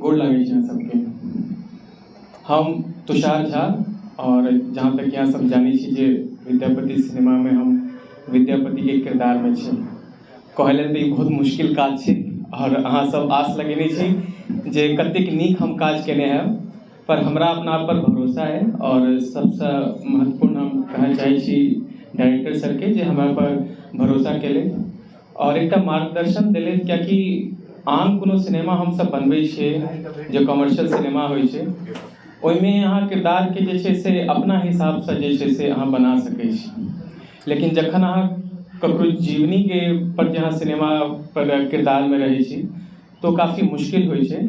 गोर लागै छी अहाँ सबके। हम तुषार झा, आओर जहाँ तक अहाँ सब जानै छी जे विद्यापति सिनेमामे हम विद्यापतिके किरदारमे छी। कहै लेल तऽ ई बहुत मुश्किल काज छै, आओर अहाँ सब आस लगेने छी जे कतेक नीक हम काज केने हैब, पर हमरा अपना आप पर भरोसा है। आओर सबसँ महत्वपूर्ण हम कहऽ चाहै छी डायरेक्टर सरके जे हमरा पर भरोसा केलथि आओर एकटा मार्गदर्शन देलथि, कियाकि आन कोनो सिनेमा हमसब बनबै छियै जे कमर्शियल सिनेमा होइ छै, ओहिमे अहाँ किरदारके जे छै से अपना हिसाबसँ जे छै से अहाँ बना सकै छी। लेकिन जखन अहाँ ककरो जीवनीके पर जे अहाँ सिनेमा पर किरदारमे रहै छी तऽ ओ काफी मुश्किल होइ छै।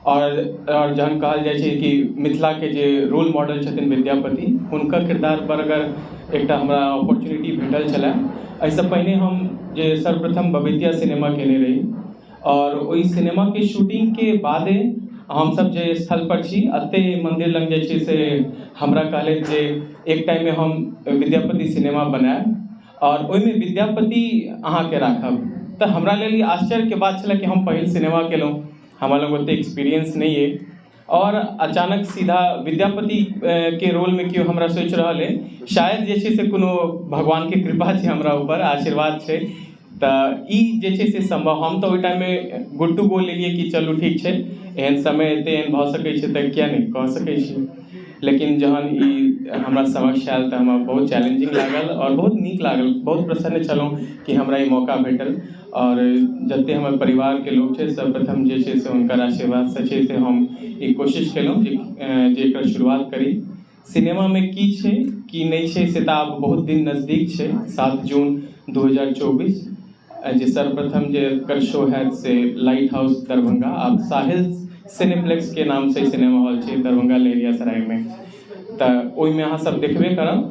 आओर जहन कहल जाइ छै कि मिथिलाके जे रोल मॉडल छथिन विद्यापति, हुनकर किरदार पर अगर एकटा हमरा अपॉर्चुनिटी भेटल छलै। एहिसँ पहिने हम जे सर्वप्रथम बबैतिया सिनेमा केने रही, आओर ओहि सिनेमाके शूटिंगके बादे हमसब जे स्थल पर छी, एतै मन्दिर लग जे छै से हमरा कहलथि जे एक टाइममे हम विद्यापति सिनेमा बनायब आओर ओहिमे विद्यापति अहाँके राखब। तऽ हमरा लेल ई आश्चर्यके बात छलै कि हम पहिल सिनेमा केलहुँ, हमरा लग ओतेक एक्सपीरियंस नहि अइ, आओर अचानक सीधा विद्यापति के रोलमे केओ हमरा सोचि रहल अइ। शायद जे छै से कोनो भगवानके कृपा छै हमरा ऊपर, आशीर्वाद छै, तऽ ई जे छै से सम्भव। हम तऽ ओहि टाइममे गुड टू गो लेलियै कि चलू ठीक छै, एहन समय एतै, एहन भऽ सकै छै तऽ किया नहि कऽ सकै छी। लेकिन जहन ई हमरा समक्ष आयल तऽ हमरा बहुत चैलेंजिंग लागल आओर बहुत नीक लागल। बहुत प्रसन्न छलहुँ कि हमरा ई मौका भेटल। आओर जते हमर परिवारके लोक छै, सर्वप्रथम जे छै से हुनकर आशीर्वादसँ छै से हम ई कोशिश केलहुँ जे एकर शुरुआत करी। सिनेमामे की छै, की नहि छै, से तऽ आब बहुत दिन नजदीक छै। 7 जून 2024 जे सर्वप्रथम जे एकर शो हैत से लाइट हाउस दरभंगा, आब साहिल सिनेप्लेक्सके नामसँ सिनेमा हॉल छै दरभंगा लहेरियासरायमे, तऽ ओहिमे अहाँ सब देखबे करब।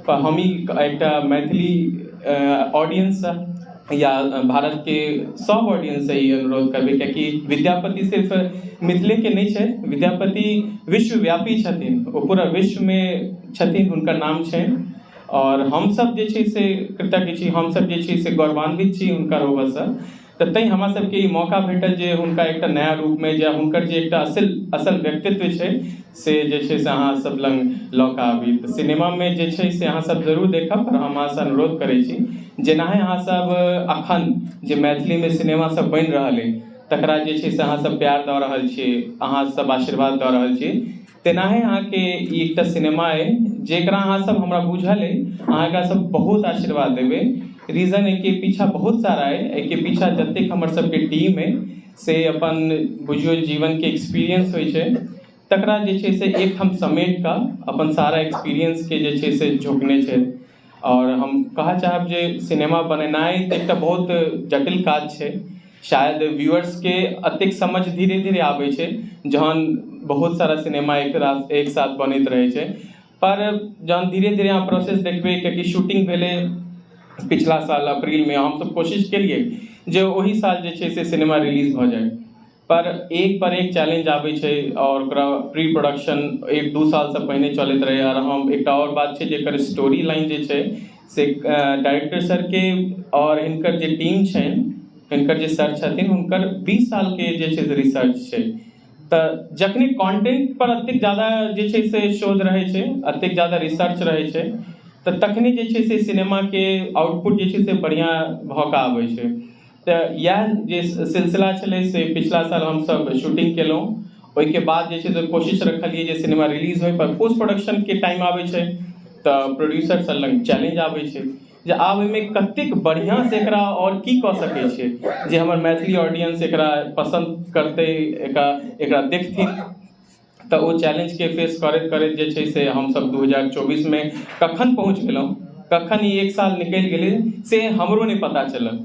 पर हम ई एकटा मैथिली ऑडियंससँ या भारतके सब ऑडियंससँ ई अनुरोध करबै, कियाकि विद्यापति सिर्फ मिथिलेके नहि छै, विद्यापति विश्वव्यापी छथिन। ओ पूरा विश्वमे छथिन, हुनकर नाम छनि। आओर हमसब जे छै से कृतज्ञ छी, हमसब जे छै से गौरवान्वित छी हुनकर होबऽसँ। तऽ तैँ हमरा सबके ई मौका भेटल जे हुनका एकटा नया रूपमे, जे हुनकर जे एकटा असल असल व्यक्तित्व छै, से जे छै से अहाँ सब लग लऽ कऽ आबी। तऽ सिनेमामे जे छै से अहाँ सब जरूर देखब। पर हम अहाँसँ अनुरोध करै छी, जेनाहे अहाँ सब अखन जे मैथिलीमे सिनेमा सब बनि रहल अइ, तकरा जे छै से अहाँ सब प्यार दऽ रहल छियै, अहाँ सब आशीर्वाद दऽ रहल छी, तेनाहे अहाँके ई एकटा सिनेमा अइ जेकरा अहाँ सब, हमरा बुझल अइ, अहाँ एकरा सब बहुत आशीर्वाद देबै। रीजन एहिके पीछा बहुत सारा अइ। एहिके पीछा जतेक हमर सबके टीम अइ, से अपन बुझियौ जीवनके एक्सपीरियंस होइ छै, तकरा जे छै से एकठाम समेट कऽ अपन सारा एक्सपीरियंसके जे छै से झोंकने छै। आओर हम कहऽ चाहब जे सिनेमा बनेनाइ तऽ एकटा बहुत जटिल काज छै। शायद व्यूअर्सके एतेक समझ धीरे धीरे आबै छै, जहन बहुत सारा सिनेमा एक साथ बनैत रहै छै। पर जहन धीरे धीरे अहाँ प्रोसेस देखबै, कियाकि शूटिंग भेलै पिछला साल अप्रीलमे, हमसब कोशिश केलियै जे ओहि साल जे छै से सिनेमा रिलीज भऽ जाय, पर एक पर एक चैलेंज आबै छै आओर ओकरा प्री प्रोडक्शन 1-2 सालसँ पहिने चलैत रहै। आओर हम एकटा आओर बात छै जे एकर स्टोरी लाइन जे छै से डायरेक्टर सरके आओर हिनकर जे टीम छनि, हिनकर जे सर छथिन, हुनकर 20 सालके जे छै से रिसर्च छै। तऽ जखनी कंटेंट पर एतेक जादा जे छै से शोध रहै छै, एतेक जादा रिसर्च रहै छै, तऽ तखनी जे छै से सिनेमाके आउटपुट जे छै से बढ़िआँ भऽ कऽ आबै छै। तऽ इएह जे सिलसिला छलै से पिछला साल हमसब शूटिंग केलहुँ। ओहिके बाद जे छै से कोशिश रखलियै जे सिनेमा रिलीज होइ, पर पोस्ट प्रोडक्शनके टाइम आबै छै तऽ प्रोड्यूसर सब लग चैलेंज आबै छै जे आब ओहिमे कतेक बढ़िआँसँ एकरा आओर की कऽ सकै छियै जे हमर मैथिली ऑडियंस एकरा पसन्द करतै, एकरा एकरा देखथिन। तऽ ओ चैलेंजके फेस करैत करैत जे छै से हमसब 2024मे कखन पहुँच गेलहुँ, कखन ई एक साल निकलि गेलै, से हमरो नहि पता चलल।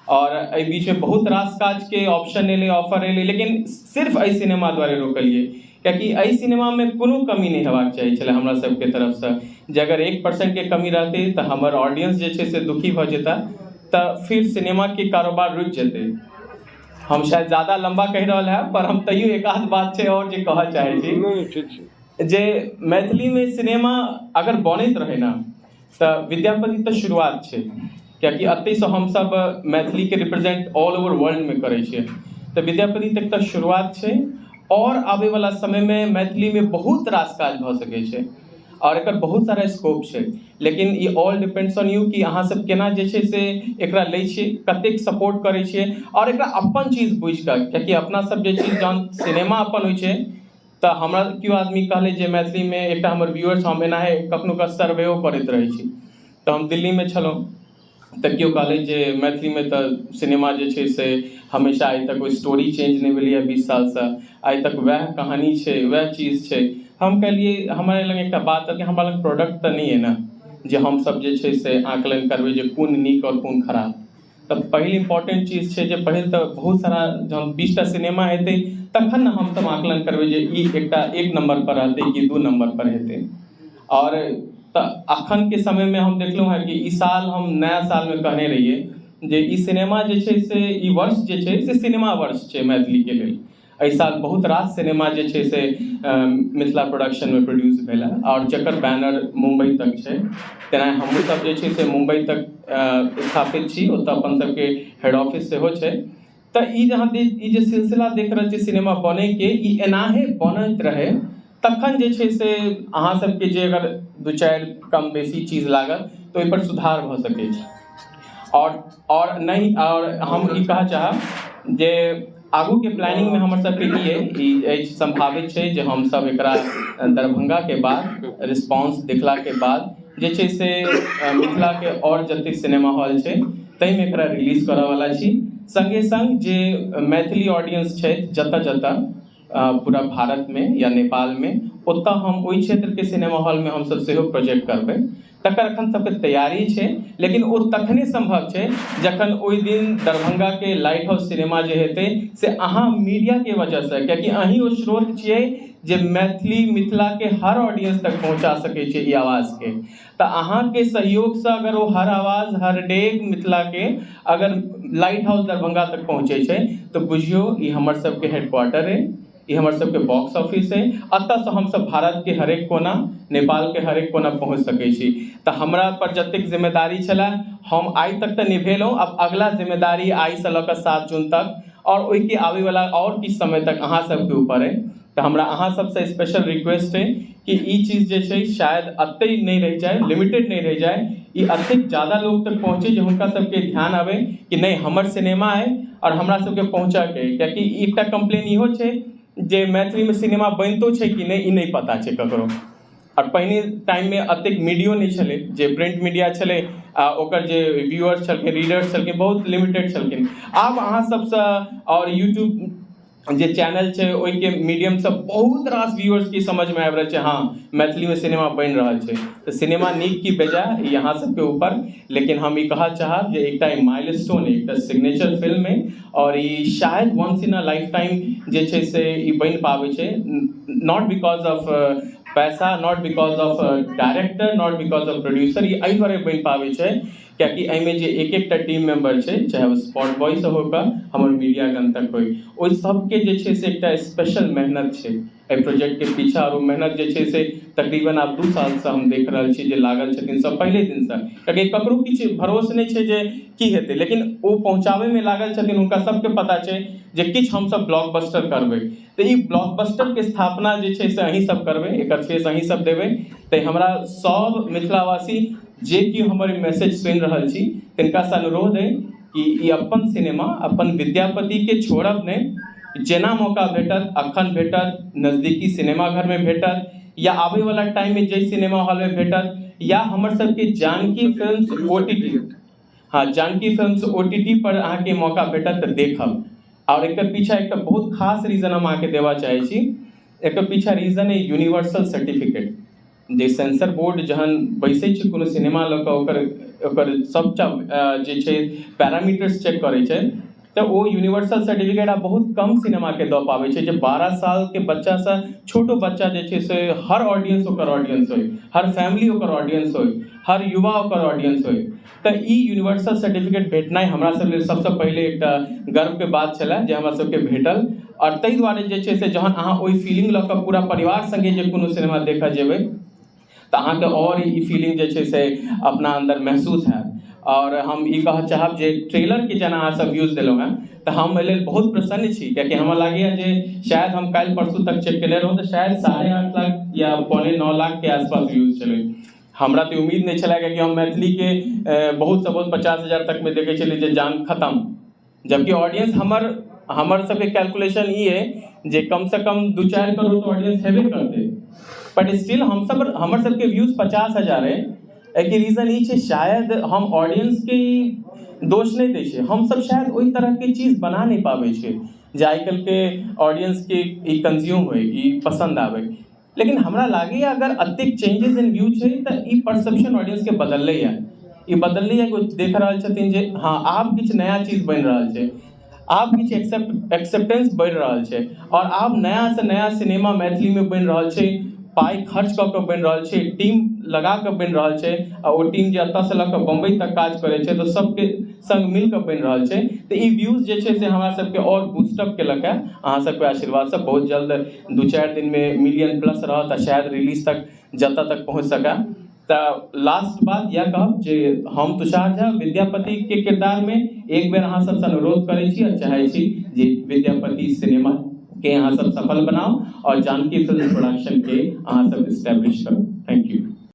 आओर एहि बीचमे बहुत रास काजके ऑप्शन एलै, ऑफर एलै, लेकिन सिर्फ एहि सिनेमा दुआरे रोकलियै, कियाकि एहि सिनेमामे कोनो कमी नहि हेबाक चाही छलै हमरा सबके तरफसँ। जे अगर 1%के कमी रहतै तऽ हमर ऑडियंस जे छै से दुखी भऽ जेता, तऽ फिर सिनेमाके कारोबार रुकि जेतै। हम शायद ज्यादा लम्बा कहि रहल हैब, पर हम तैयो एक आध बात छै आओर जे कहऽ चाहै छी। नहि, ठीक छै। जे मैथिलीमे सिनेमा अगर बनैत रहै ने, तऽ विद्यापति तऽ शुरुआत छै, कियाकि एतहिसँ हमसब मैथिलीके रिप्रेजेंट ऑल ओवर वर्ल्डमे करै छियै। तऽ विद्यापति तक तऽ शुरुआत छै। आओर आबैवला समयमे मैथिलीमे बहुत रास काज भऽ सकै छै आओर एकर बहुत सारा स्कोप छै। लेकिन ई ऑल डिपेंड्स ऑन यू कि अहाँ सब केना जे छै से एकरा लै छियै, कतेक सपोर्ट करै छियै आओर एकरा अपन चीज बुझिकऽ, कियाकि अपना सब जे चीज जहन सिनेमा अपन होइ छै तऽ हमरा केओ आदमी कहलै जे मैथिलीमे एकटा हमर व्यूअर्स, हम एनाहे कखनो कऽ सर्वेओ करैत रहै छी, तऽ हम दिल्लीमे छलहुँ तऽ केओ कहलै जे मैथिलीमे तऽ सिनेमा जे छै से हमेशा आइ तक ओ स्टोरी चेंज नहि भेलैए, 20 सालसँ आइ तक वएह कहानी छै, वएह चीज छै। हम कहलियै, हमरा लग एकटा बात कि हमरा लग प्रोडक्ट तऽ नहि अइ ने जे हमसब जे छै से आकलन करबै जे कोन नीक आओर कोन खराब। तऽ पहिल इम्पोर्टेंट चीज छै जे पहिल तऽ बहुत सारा जहन 20टा सिनेमा हेतै तखन ने हमसब आकलन करबै जे ई एकटा 1 नम्बर पर रहतै कि 2 नम्बर पर हेतै। आओर तऽ अखनके समयमे हम देखलहुँ हेँ कि ई साल हम नया सालमे कहने रहियै जे ई सिनेमा जे छै से ई वर्ष जे छै से सिनेमा वर्ष छै मैथिलीके लेल। एहि साल बहुत रास सिनेमा जे छै से मिथिला प्रोडक्शनमे प्रोड्यूस भेल हँ आओर जकर बैनर मुम्बई तक छै। तेना हमहूँ सब जे छै से मुम्बई तक स्थापित छी, ओतऽ अपन सबके हेड ऑफिस सेहो छै। तऽ ई जहाँ ई जे सिलसिला देख रहल छी सिनेमा बनैके, ई एनाहे बनैत रहै तखन जे छै से अहाँ सबके जे अगर 2-4 कम बेसी चीज लागत तऽ ओहिपर सुधार भऽ सकै छै। आओर नहि, आओर हम ई कहऽ चाहब जे आगूके प्लानिंगमे हमर सबके ई अइ, ई अछि, सम्भावित छै जे हमसब एकरा दरभंगाके बाद रिस्पॉन्स देखलाके बाद जे छै से मिथिलाके आओर जतेक सिनेमा हॉल छै ताहिमे एकरा रिलीज करऽवला छी। सङ्गे सङ्ग जे मैथिली ऑडियंस छथि जतऽ जतऽ पूरा भारतमे या नेपालमे, ओतऽ हम ओहि क्षेत्रके सिनेमा हॉलमे हमसब सेहो प्रोजेक्ट करबै, तकर एखन सबके तैयारी छै। लेकिन ओ तखने सम्भव छै जखन ओहि दिन दरभंगाके लाइट हाउस सिनेमा जे हेतै से अहाँ मीडियाके वजहसँ, कियाकि अहीं ओ स्रोत छियै जे मैथिली मिथिलाके हर ऑडियंस तक पहुँचा सकै छै ई आवाजके। तऽ अहाँके सहयोगसँ अगर ओ हर आवाज हर डेग मिथिलाके अगर लाइट हाउस दरभंगा तक पहुँचै छै तऽ बुझियौ ई हमर सबके हेडक्वार्टर अइ, ई हमर सबके बॉक्स ऑफिस अइ। एतऽसँ हमसब भारतके हरेक कोना, नेपालके हरेक कोना पहुँच सकै छी। तऽ हमरा पर जतेक जिम्मेदारी छलै हम आइ तक तऽ निभेलहुँ, आब अगला जिम्मेदारी आइसँ लऽ कऽ 7 जून तक आओर ओहिके आबैवला आओर किछु समय तक अहाँ सबके ऊपर अइ। तऽ हमरा अहाँ सबसँ स्पेशल रिक्वेस्ट अइ कि ई चीज जे छै शायद एतहि नहि रहि जाय, लिमिटेड नहि रहि जाय, ई एतेक ज्यादा लोग तक पहुँचे जे हुनका सबके ध्यान आबै कि नहि हमर सिनेमा अइ आओर हमरा सबके पहुँचऽके अइ। कियाकि एकटा कम्प्लेन इहो छै जे मैथिलीमे सिनेमा बनितो छै कि नहि ई नहि पता छै ककरो। आओर पहिने टाइममे एतेक मीडियो नहि छलै, जे प्रिंट मीडिया छलै आ ओकर जे व्यूअर्स छलखिन, रीडर्स छलखिन, बहुत लिमिटेड छलखिन। आब अहाँ सबसँ आओर यूट्यूब जे चैनल छै ओहिके मीडियमसँ बहुत रास व्यूअर्सके समझमे आबि रहल छै हँ मैथिलीमे सिनेमा बनि रहल छै। तऽ सिनेमा नीक कि बेजाय ई अहाँ सबके ऊपर, लेकिन हम ई कहऽ चाहब जे एकटा ई माइलस्टोन अइ, एकटा सिग्नेचर फिल्म अइ आओर ई शायद once in a life time जे छै से ई बनि पाबै छै, not because of पैसा, not because of director, not because of producer, ई एहि दुआरे बनि पाबै छै कियाकि एहिमे जे एक एकटा टीम मेम्बर छै, चाहे ओ स्पॉट बॉयसँ होकऽ हमर मीडियागन तक होइ, ओहि सबके जे छै से एकटा स्पेशल मेहनत छै एहि प्रोजेक्टके पीछा। आओर ओ मेहनत जे छै से तकरीबन आब 2 सालसँ हम देख रहल छी जे लागल छथिन सब पहिले दिनसँ, कियाकि ककरो किछु भरोस नहि छै जे की हेतै, लेकिन ओ पहुँचाबैमे लागल छथिन। हुनका सबके पता छै जे किछु हमसब ब्लॉकबस्टर करबै, तऽ ई ब्लॉकबस्टरके स्थापना जे छै से अहीं सब करबै, एकर फेस अहीं सब देबै। तऽ हमरा सब मिथिलावासी जे कि हमर ई मैसेज सुनि रहल छी तिनकासँ अनुरोध अइ कि ई अपन सिनेमा अपन विद्यापतिके छोड़ब नहि, जेना मौका भेटत अखन भेटत, नजदीकी सिनेमा घरमे भेटत या आबैवला टाइममे जाहि सिनेमा हॉलमे भेटत, या हमर सबके जानकी फिल्म्स OTT, हाँ जानकी फिल्म्स OTT पर अहाँके मौका भेटत तऽ देखब। आओर एकर पीछा एकटा बहुत खास रीजन हम अहाँके देबऽ चाहै छी, एकर पीछा रीजन अइ यूनिवर्सल सर्टिफिकेट। जे सेंसर बोर्ड जहन बैसै छै कोनो सिनेमा लऽ कऽ ओकर ओकर सबटा जे छै पैरामीटर्स चेक करै छै, तऽ ओ यूनिवर्सल सर्टिफिकेट आब बहुत कम सिनेमाके दऽ पाबै छै जे 12 सालके बच्चासँ छोटो बच्चा जे छै से हर ऑडियंस ओकर ऑडियंस होइ, हर फैमिली ओकर ऑडियंस होइ, हर युवा ओकर ऑडियंस होइ। तऽ ई यूनिवर्सल सर्टिफिकेट भेटनाइ हमरा सब लेल सबसँ पहिले एकटा गर्वके बात छलै जे हमरा सबके भेटल। आओर ताहि दुआरे जे छै से जहन अहाँ ओहि फीलिंग लऽ कऽ पूरा परिवार सङ्गे जे कोनो सिनेमा देखऽ जेबै तऽ अहाँके आओर ई फीलिंग जे छै से अपना अन्दर महसूस हैत। आओर हम ई कहऽ चाहब जे ट्रेलरके जेना अहाँ सब व्यूज देलहुँ हेँ, तऽ हम एहि लेल बहुत प्रसन्न छी, कियाकि हमरा लागैए जे शायद हम काल्हि परसू तक चेक केने रहौँ तऽ शायद 8.5 लाख या 8.75 लाख के आसपास व्यूज छलै। हमरा तऽ उम्मीद नहि छलै, कियाकि हम मैथिलीके बहुत सँ बहुत 50,000 तकमे देखै छलियै जे जान खतम, जबकि ऑडियंस हमर हमर सबके कैलकुलेशन ई अइ जे कमसँ कम 2-4 करोड़ तऽ ऑडियंस हेबे करतै, बट स्टिल हमसब हमर सबके व्यूज 50,000 अइ। एहिके रीजन ई छै, शायद हम ऑडियंसके ई दोष नहि दै छियै, हमसब शायद ओहि तरहके चीज बना नहि पाबै छियै जे आइ काल्हिके ऑडियंसके ई कंज्यूम होइ, ई पसन्द आबै। लेकिन हमरा लागैए अगर एतेक चेंजेस इन व्यू छै तऽ ई परसेप्शन ऑडियंसके बदललैए, ई बदललैए कि ओ देख रहल छथिन जे हँ, आब किछु नया चीज बनि रहल छै, आब किछु एक्सेप्टेंस बढ़ि रहल छै आओर आब नयासँ नया सिनेमा मैथिलीमे बनि रहल छै, पाइ खर्च कऽ कऽ बनि रहल छै, टीम लगा कऽ बनि रहल छै आ ओ टीम जे एतऽसँ लऽ कऽ बम्बई तक काज करै छै तऽ सबके संग मिल कऽ बनि रहल छै। तऽ ई व्यूज जे छै से हमरा सबके आओर बूस्टअप केलक हँ। अहाँ सबके आशीर्वादसँ बहुत जल्द 2-4 दिनमे मिलियन प्लस रहत आ शायद रिलीज तक जतऽ तक पहुँच सकए। तऽ लास्ट बात इएह कहब जे हम तुषार झा विद्यापतिके किरदारमे एक बेर अहाँ सबसँ अनुरोध करै छी आ चाहै छी जे विद्यापति सिनेमाके अहाँ सब सफल बनाउ आओर जानकी फिल्म प्रोडक्शनके अहाँ सब इस्टेब्लिश करू। Thank you.